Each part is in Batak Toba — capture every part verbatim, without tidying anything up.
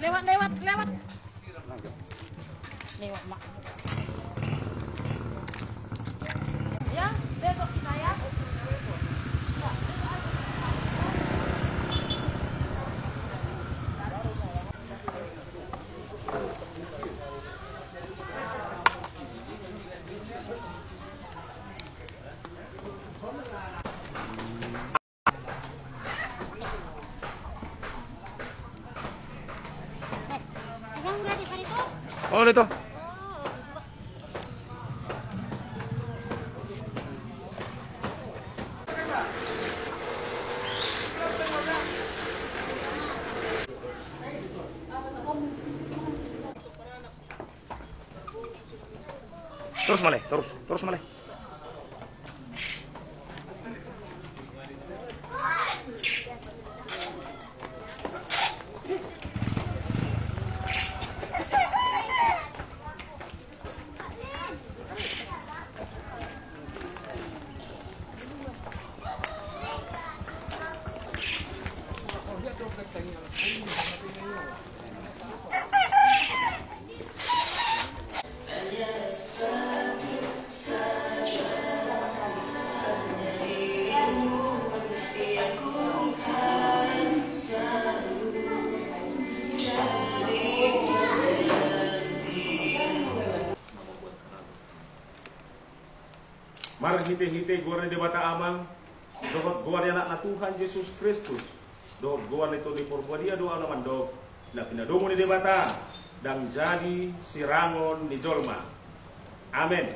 Lewat, lewat, lewat. Lewat, Mak. Ya, besok kita ya. Oh, itu. Torus ma, Le, torus, torus ma, Le. Marhitehite goar ni Debata Ama, dohot goar ni Anakna Tuhan Jesus Kristus, dohot goar ni Tondi Porbadia do ahu na mandok, na pinadomu ni Debata, ndang jadi sirangon ni jolma. Amen.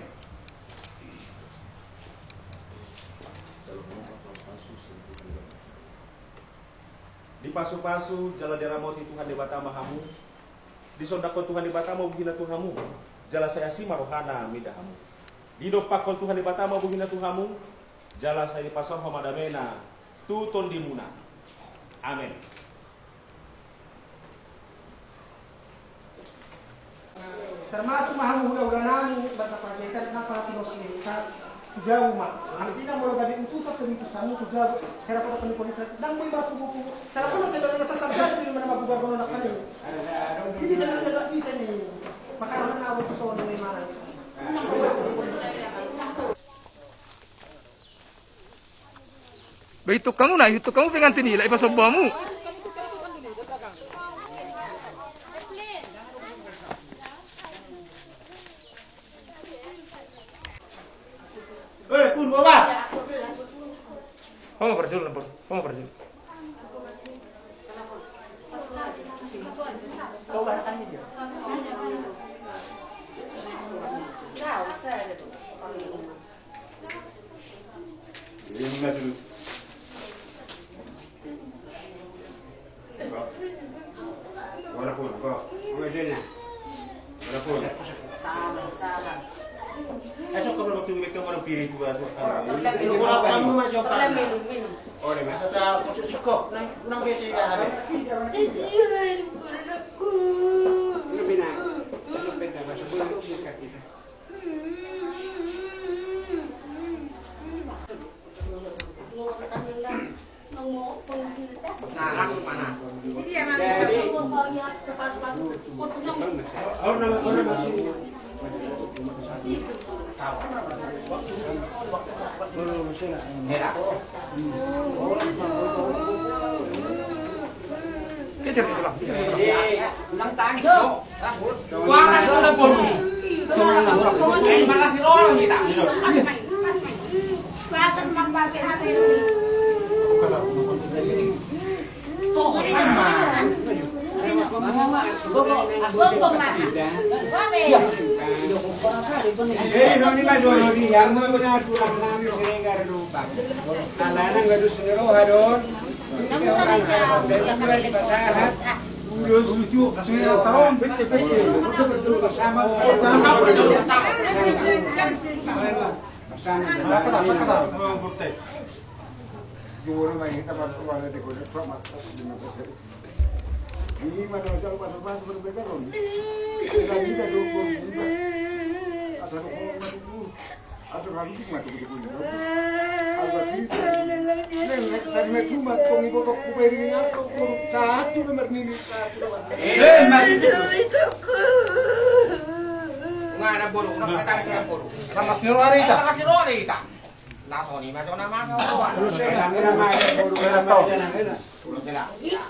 Dipasupasu jala diramoti Tuhan Debata ma hamu, disondangkon Tuhan Debata ma ubuhina tu hamu, jala sai asi ma rohana mida hamu. Didompakkon Tuhan Debata ma ubuhina tu hamu, jala sai dipasaorhon ma damena tu tondimuna. Amen. Termasuk ma hamu hulahula nami, banta panjaitan, nang pala tilos ni hita tu jabu ma. Artina molo gabe utusan, pe utusanmu tu jabu. Sera pada penipuan Israel, nang boi ma pugu-pugu. Sera pada sera pada sasar jabu di mana ma bubar bono nakkan ini. Ini sebenarnya nggak bisa ini. Makanan na utusan di mana? Ba ituk hamu na, ituk hamu pe nganti ni, lae pasomba hamu. Eh, pun, bawa. Ho ma parjolo, Pur. Ho ma parjolo. Ini maju. Wala pun, ko. Wala pun. Salam, salam. Ayo, kau belum waktu mereka orang piring gua tuh. Minum, minum, minum. Oleh masa sa khusus kok. Nang, nang biasa ya habis. Lebih naik. Lebih naik, masa belum singkat kita. Kejar itu lah. Ulang tangis, Cok. Wah, itu udah bodoh. Main malas di lorong kita. Aduh, aduh, gimana tuh, gitu, gitu. Aduh, gitu. Neng, neng, tadi naik rumah, tong ibu tok kupai ini, apa, kurung satu nomor ini, satu nomor ini. Nggak ada boru, nggak ada boru. Lamas ni roha ita. Lamas ni roha ita. Langsung ni, masuk nama, masuk.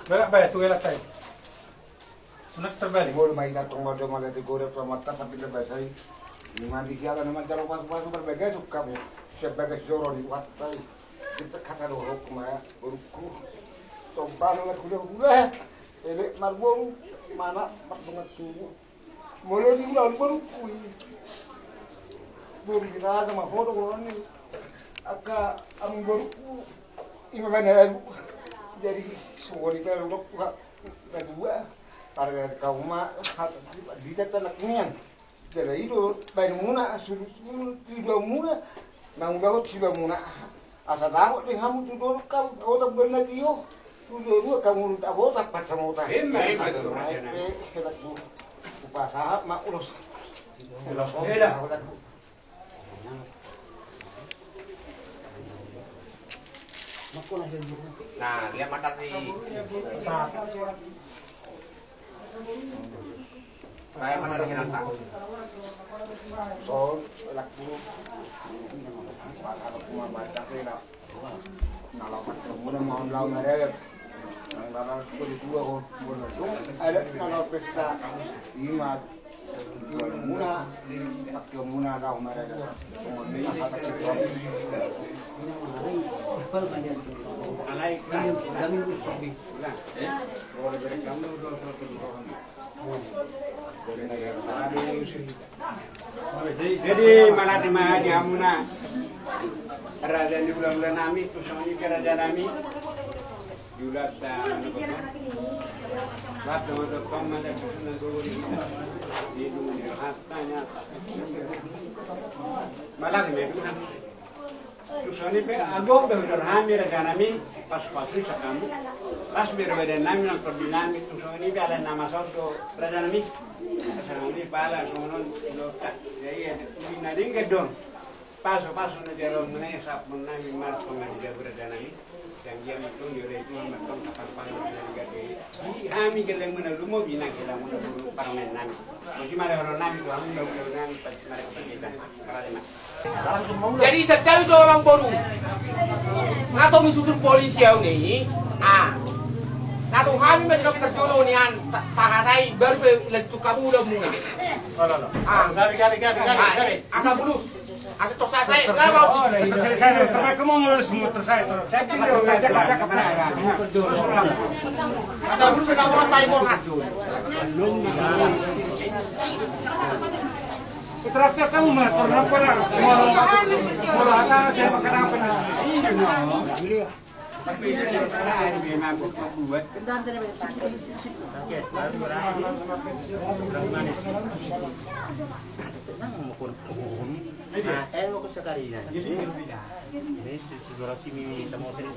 Belak, bae, tu belak, bae. Sunat terbalik. Molo ma ita tong molo mala di gorek tu amanta, tapi lebai sai. Ima di siala na manjalo pasu-pasu marbagas, suka mu. Siap bagas joro ni watai. Kita kata dorok ma borukku. Coba na margula-gula. Elek marboru, mana mardongan tubu. Molo di ulaon borukku i. Boru di raja ma boru boru ni. Angka amang borukku. Ima mana. Jadi, suwon i baru rok. Kadua, pargari hamu ma, hata, di tatanak nian. Jala i do, baen muna, sulu, sulu, di dua muna, na undahon si dua muna. Asa dapot di hamu tu dua hamu, otak benda tio, tu dua dua hamu tak otak, patang otak. Emang, emang, emang. Pe, hebat bu. Kupasahat ma ulos. Ulos. Hebat bu. Nah, lihat mata di. Saya mana di Hinata? Son, elak dulu. Kalau cuma baca kena. Kalau ketemu nama orang lawan mereka. Nang lawan kulit dua, oh, boleh. Ada kalau pesta. Imat. Jadi, mauliate ma di hamuna. Raja ni hulahula nami, tu songon i pe raja nami. Di ulaonta. Malang me. Tu songon i pe, ago pe hudok hami raja nami, pasu-pasu i sahat hamu. Las be badan nami, nang tondi nami, tu songon i pe alai na masa on do raja nami. Songon i pala songon on do tak. Ia, ia, na denggan do. Pasu-pasu na jalo muna i, sahat muna i, martonga di jabu raja nami. Yang dia matong, dia itu matong, kapal-kapal, dia juga di, di hami gelleng muna lumo, binang gelleng muna lumo, parmen nami. Jadi mari orang nami, tu hamu, orang nami, pas mari kita, mari, mari. Jadi, santabi tu amang boru. Nga tong disusun polisi au ni. Ah. Nga tong hami ma di dokter Jolo nian, ta-, tahatai, baru pe lanjut kamu udah mulai. Ah. Gari, gari, gari, gari, gari. Asa bulus. Asa tok selesai, lah, mau. Selesai, selesai. Terbaik kamu mau semua selesai. Asa bulus, sudah orang tai borhat. Traktir kamu, Mas, pernah, pernah. Molo, molo hata, saya makan apa, Mas? Iya, no. Tapi ini dia, memang buat. Nah, eh, mau ke sekali, ya. Ini si-, si Durasi ini sama saya.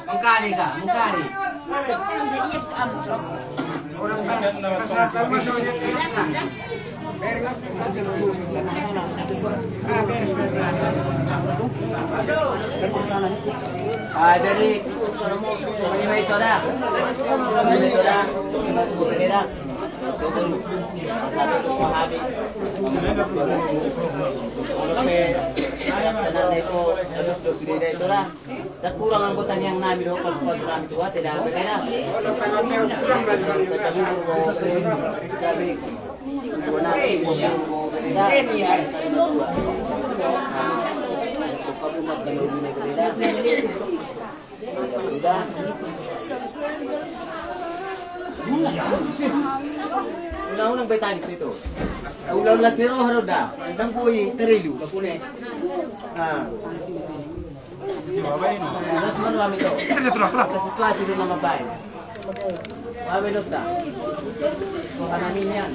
Mengkali ka, mengkali. Ah, jadi, ini itu dah. Ini itu dah. Ini itu dah. Kurang anggota nian nami do, pasu-pasu nami tu, tidak bereda. Unang-unang bai tangis itu. Ula-ula si roha do da. Ndang boi tarilu. Ah. Las maru hami tu. Situasi do na mambaen. Babe dohot ta. Boha na nian.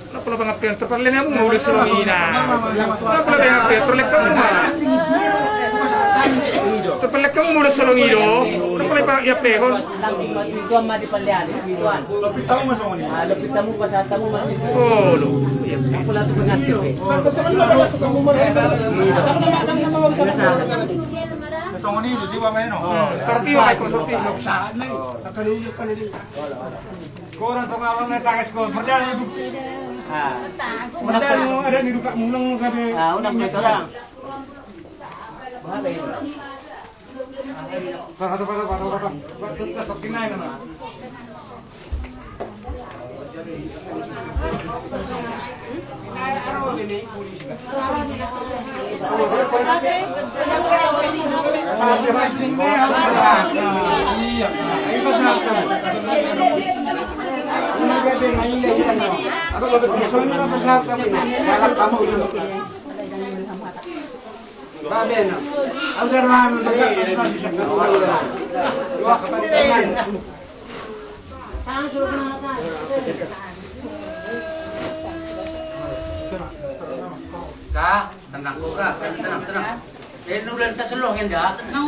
Lapo lapo hami, terpaleng hamu molo solongi na. Lapo lapo hami, terpaleng hamu ma. Terpaleng hamu molo solongi do. Lapo lapo hami, ya pe kon. Langsung mati itu ama di palian, itu an. Lebih tamu pasahat hamu mati itu. Oh, lo. Lapo lapo tu pengantin. Songon i do jiwa main, o. Sorti, o, sorti. Koran tong alam na tangis ko, perdana itu. Ah. Perdana itu ada di duka mulang gabe. Ah, unang pe torang. Pada, pada, pada, pada. Sorti na, na. Ka, tenang ko, ka, tenang, tenang. Eh, ulang ta selo enda. Tenang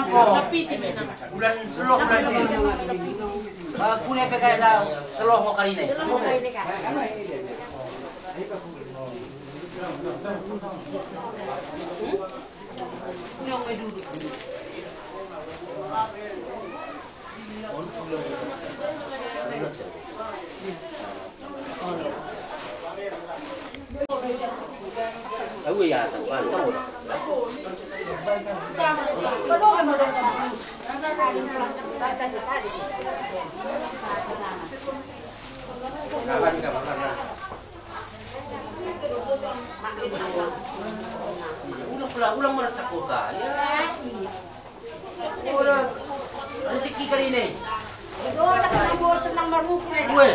ko. Ulang selo, ulang. Ba, kune pe kaya da selo mo karina. Ulang, ulang, ulang, ulang, ulang. Ulang. Rezeki kali ini. Ue.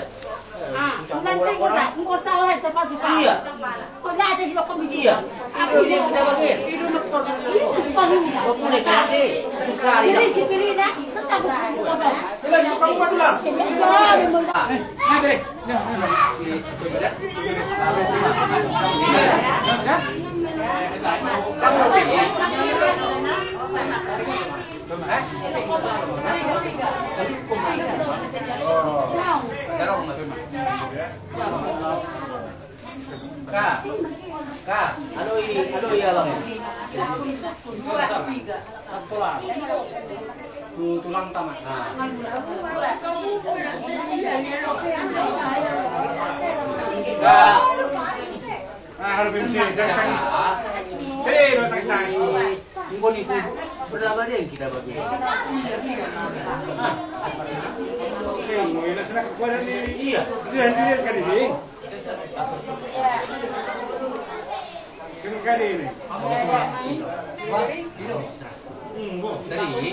Iya. Iya, kita bagi. Kau punya sate. Susah ini. Ka, ka, aloi, aloi abang. Tulang tama. Ka. Ah, harus bensin, jangan tangis. Hei, jangan tangis, tangis. Engkau ni pun berlaba deng kita bagi. Hei, mau enak sana kekuatan ni. Iya. Dia, dia kali ni. Kena kali ni. Tadi.